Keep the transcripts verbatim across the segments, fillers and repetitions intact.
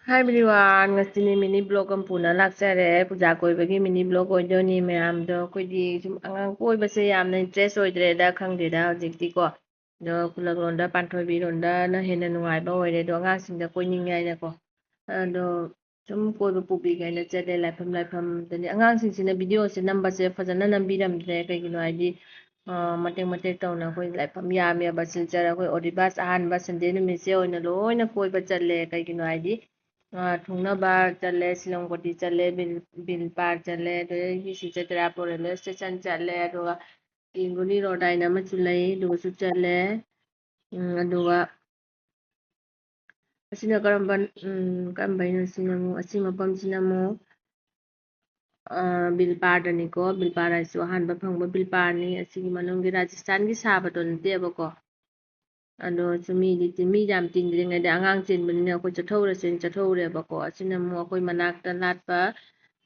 Hi everyone, ꯉꯁꯤꯅꯤ mini vlog ꯑꯃ ꯄꯨꯅ ꯂꯥꯛꯆꯔꯦ꯫ ꯄꯨꯖꯥ ꯀꯣꯏꯕꯒꯤ mini vlog ꯑꯣꯏꯗꯣꯏꯅꯤ꯫ ꯃꯌꯥꯝꯗꯣ ꯑꯩꯈꯣꯏꯗꯤ ꯁꯨꯝ ꯑꯉꯥꯡ ꯀꯣꯏꯕꯁꯦ ꯌꯥꯝꯅ interest ꯑꯣꯏꯗ꯭ꯔꯦꯗ, ꯈꯪꯗꯦꯗ ꯍꯧꯖꯤꯛꯇꯤꯀꯣ꯫ ꯑꯗꯣ ꯈꯨꯂꯛꯂꯣꯝꯗ, ꯄꯥꯟꯊꯣꯏꯕꯤꯔꯣꯝꯗꯅ ꯍꯦꯟꯅ ꯅꯨꯡꯉꯥꯏꯕ ꯑꯣꯏꯔꯦ꯫ ꯑꯗꯣ ꯑꯉꯥꯡꯁꯤꯡꯗ ꯀꯣꯏꯅꯤꯡꯉꯦ ꯍꯥꯏꯅꯀꯣ꯫ ꯑꯗꯣ ꯁꯨꯝ ꯀꯣꯏꯕ ꯄꯨꯕꯤꯒꯦ ꯍꯥꯏꯅ ꯆꯠꯂꯦ ꯂꯥꯏꯐꯝ ꯂꯥꯏꯐꯝꯗꯅꯤ꯫ ꯑꯉꯥꯡꯁꯤꯡꯁꯤꯅ video ꯁꯦ ꯅꯝꯕꯁꯦ ꯐꯖꯅ ꯅꯝꯕꯤꯔꯝꯗ꯭ꯔꯦ꯫ ꯀꯩꯒꯤꯅꯣ ꯍꯥꯏꯗꯤ, ꯑ, ꯃꯇꯦꯛ ꯃꯇꯦꯛ ꯇꯧꯅ ꯑꯩꯈꯣꯏ ꯂꯥꯏꯐꯝ ꯌꯥꯝꯃꯦꯕ ꯁꯤꯜꯆꯔ꯫ ꯑꯩꯈꯣꯏ ꯑꯣꯗꯤꯕꯥꯁ ꯑꯍꯥꯟꯕ Sunday ꯅꯨꯃꯤꯠꯁꯦ ꯑꯣꯏꯅ ꯂꯣꯏꯅ ꯀꯣꯏꯕ ꯆꯠꯂꯦ꯫ ꯀꯩꯒꯤꯅꯣ ꯍꯥꯏꯗꯤ, ꯑ, ꯊꯨꯡꯅꯕ ꯆꯠꯂꯦ, ꯁꯤꯂꯝꯀꯣꯇꯤ ꯆꯠꯂꯦ, ꯕꯤꯜ-, ꯕꯤꯜꯄꯥꯔ ꯆꯠꯂꯦ, ꯑꯗꯒꯤ ꯁꯤꯜꯆꯔ ꯆꯨꯔꯆꯥꯟꯄꯨꯔ railway station ꯆꯠꯂꯦ, ꯑꯗꯨꯒ ꯀꯤꯡꯒꯨꯂꯤ road ꯍꯥꯏꯅ ꯑꯃꯁꯨ ꯂꯩ, ꯑꯗꯨꯒꯁꯨ ꯆꯠꯂꯦ꯫ ꯎꯝ, ꯑꯗꯨꯒ ꯑꯁꯤꯅ ꯀꯔꯝꯕ, ꯎꯝ, ꯀꯔꯝꯕꯩꯅꯣ? ꯁꯤꯅ ꯑꯃꯨꯛ, ꯑꯁꯤ ꯃꯐꯝꯁꯤꯅ ꯑꯃꯨꯛ, ꯑ, ꯕꯤꯜꯄꯥꯔꯗꯅꯤꯀꯣ꯫ ꯕꯤꯜꯄꯥꯔ ꯍꯥꯏꯁꯨ ꯑꯍꯥꯟꯕ ꯐꯪꯕ ꯕꯤꯜꯄꯥꯔꯅꯤ꯫ ꯑꯁꯤꯒꯤ ꯃꯅꯨꯡꯒꯤ ꯔꯥꯖꯁꯊꯥꯟꯒꯤ ꯁꯥꯕꯗꯣ ꯅꯠꯇꯦꯕꯀꯣ꯫ ꯑꯗꯣ ꯁꯨꯝ ꯃꯤꯗꯤ ꯇꯤ-, ꯃꯤ ꯌꯥꯝ ꯇꯤꯟꯗ꯭ꯔꯤꯉꯩꯗ ꯑꯉꯥꯡ ꯆꯦꯟꯕꯅꯤꯅ ꯑꯩꯈꯣꯏ ꯆꯠꯊꯣꯛꯎꯔꯁꯦꯅ ꯆꯠꯊꯣꯛꯎꯔꯦꯕꯀꯣ꯫ ꯑꯁꯤꯅ ꯑꯃꯨꯛ ꯑꯩꯈꯣꯏ ꯃꯅꯥꯛꯇ ꯂꯥꯠꯄ,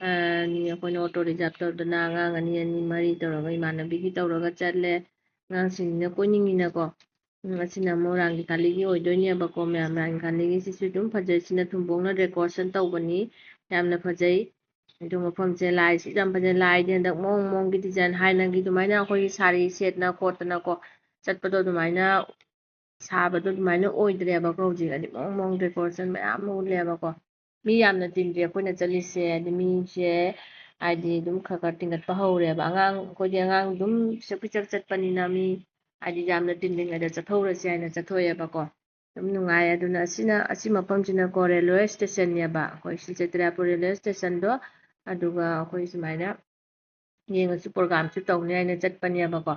ꯑ, ꯅꯤ꯫ ꯑꯩꯈꯣꯏꯅ auto reserve ꯇꯧꯗꯅ ꯑꯉꯥꯡ ꯑꯅꯤ, ꯑꯅꯤ, ꯃꯔꯤ ꯇꯧꯔꯒ, ꯏꯃꯥꯟꯅꯕꯤꯒꯤ ꯇꯧꯔꯒ ꯆꯠꯂꯦ꯫ ꯑꯉꯥꯡꯁꯤꯡꯁꯤꯅ ꯀꯣꯏꯅꯤꯡꯉꯤꯅꯀꯣ꯫ ꯎꯝ, ꯑꯁꯤꯅ ꯑꯃꯨꯛ ꯔꯥꯡꯒꯤ ꯈꯥꯂꯤꯒꯤ ꯑꯣꯏꯗꯣꯏꯅꯦꯕꯀꯣ ꯃꯌꯥꯝ꯫ ꯔꯥꯡꯒꯤ ꯈꯥꯂꯤꯒꯤꯁꯤꯁꯨ ꯑꯗꯨꯝ ꯐꯖꯩ꯫ ꯁꯤꯅ ꯊꯨꯝꯕꯣꯡꯅ decoration ꯇꯧꯕꯅꯤ꯫ ꯌꯥꯝꯅ ꯐꯖꯩ꯫ ꯑꯗꯨ ꯃꯐꯝꯁꯦ ꯂꯥꯏꯁꯤ ꯌꯥꯝ ꯐꯖꯩ꯫ ꯂꯥꯏꯗꯤ ꯍꯟꯗꯛ ꯃꯑꯣꯡ ꯃꯑꯣꯡꯒꯤ design, ꯍꯥꯟꯅꯒꯤ ꯑꯗꯨꯃꯥꯏꯅ ꯑꯩꯈꯣꯏꯒꯤ ꯁꯥꯔꯤ ꯁꯦꯠꯅ ꯈꯣꯠꯇꯅꯀꯣ ꯆꯠꯄꯗꯣ ꯑꯗꯨꯃꯥꯏꯅ ꯁꯥꯕꯗꯣ ꯑꯗꯨꯃꯥꯏꯅ ꯑꯣꯏꯗ꯭ꯔꯦꯕꯀꯣ꯫ ꯍꯧꯖꯤꯛ ꯍꯥꯏꯗꯤ ꯃꯑꯣꯡ ꯃꯑꯣꯡ decoration ꯃꯌꯥꯝ ꯑꯃ ꯎꯠꯂꯦꯕꯀꯣ꯫ ꯃꯤ ꯌꯥꯝꯅ ꯇꯤꯟꯗ꯭ꯔꯤ ꯑꯩꯈꯣꯏꯅ ꯆꯠꯂꯤꯁꯦ꯫ ꯍꯥꯏꯗꯤ ꯃꯤꯁꯦ ꯍꯥꯏꯗꯤ ꯑꯗꯨꯝ ꯈꯔ ꯈꯔ ꯇꯤꯟꯒꯠꯄ ꯍꯧꯔꯦꯕ꯫ ꯑꯉꯥꯡ, ꯑꯩꯈꯣꯏꯗꯤ ꯑꯉꯥꯡ ꯑꯗꯨꯝ ꯄꯤꯁꯛ ꯄꯤꯁꯛ ꯆꯠꯄꯅꯤꯅ ꯃꯤ ꯍꯥꯏꯗꯤ ꯌꯥꯝꯅ ꯇꯤꯟꯗ꯭ꯔꯤꯉꯩꯗ ꯆꯠꯊꯣꯛꯎꯔꯁꯤ ꯍꯥꯏꯅ ꯆꯠꯊꯣꯛꯑꯦꯕꯀꯣ꯫ ꯑꯗꯨꯝ ꯅꯨꯡꯉꯥꯏ꯫ ꯑꯗꯨꯅ ꯑꯁꯤꯅ, ꯑꯁꯤ ꯃꯐꯝꯁꯤꯅꯀꯣ railway stationꯅꯦꯕ, ꯑꯩꯈꯣꯏ ꯁꯤꯜꯆꯔ ꯇꯔꯥꯄꯨꯔ railway stationꯗꯣ꯫ ꯑꯗꯨꯒ ꯑꯩꯈꯣꯏ ꯁꯨꯃꯥꯏꯅ ꯌꯦꯡꯉꯁꯨ programꯁꯨ ꯇꯧꯅꯤ ꯍꯥꯏꯅ ꯆꯠꯄꯅꯦꯕꯀꯣ꯫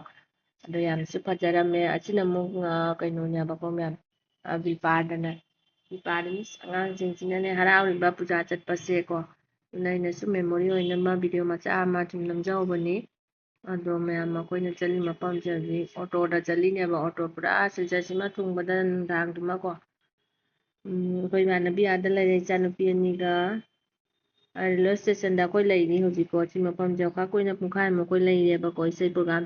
ꯑꯗꯣ ꯌꯥꯝꯅꯁꯨ ꯐꯖꯔꯝꯃꯦ꯫ ꯑꯁꯤꯅ ꯑꯃꯨꯛ, ꯑ, ꯀꯩꯅꯣꯅꯦꯕꯀꯣ ꯃꯌꯥꯝ, ꯑ, ꯕꯤꯜꯄꯥꯔꯗꯅꯦ꯫ ꯕꯤꯜꯄꯥꯔꯗꯅꯤ꯫ ꯑꯉꯥꯡꯁꯤꯡꯁꯤꯅꯅꯦ ꯍꯔꯥꯎꯔꯤꯕ ꯄꯨꯖꯥ ꯆꯠꯄꯁꯦꯀꯣ꯫ ꯑꯗꯨꯅ ꯑꯩꯅꯁꯨ memory ꯑꯣꯏꯅꯕ video ꯃꯆꯥ ꯑꯃ ꯁꯨꯝ ꯅꯝꯖꯍꯧꯕꯅꯤ꯫ ꯑꯗꯣ ꯃꯌꯥꯝ ꯑꯩꯈꯣꯏꯅ ꯆꯠꯂꯤ ꯃꯐꯝꯁꯦ ꯍꯧꯖꯤꯛ autoꯗ ꯆꯠꯂꯤꯅꯦꯕ꯫ Auto ꯄꯨꯔꯥ ꯁꯤꯜꯆꯔꯁꯤꯃ ꯊꯨꯡꯕꯗ ꯅꯨꯡꯗꯥꯡꯗꯨꯃꯀꯣ꯫ ꯎꯝ, ꯑꯩꯈꯣꯏ ꯏꯃꯥꯟꯅꯕꯤ ꯑꯥꯗ ꯂꯩꯔꯦ, ꯏꯆꯥꯅꯨꯄꯤ ꯑꯅꯤꯒ꯫ ꯑ, railway stationꯗ ꯑꯩꯈꯣꯏ ꯂꯩꯔꯤ ꯍꯧꯖꯤꯛꯀꯣ꯫ ꯁꯤ ꯃꯐꯝꯁꯦ ꯈꯔ ꯀꯨꯏꯅ ꯄꯨꯡꯈꯥꯏꯃꯨꯛ ꯑꯩꯈꯣꯏ ꯂꯩꯔꯦꯕꯀꯣ ꯏꯁꯩ program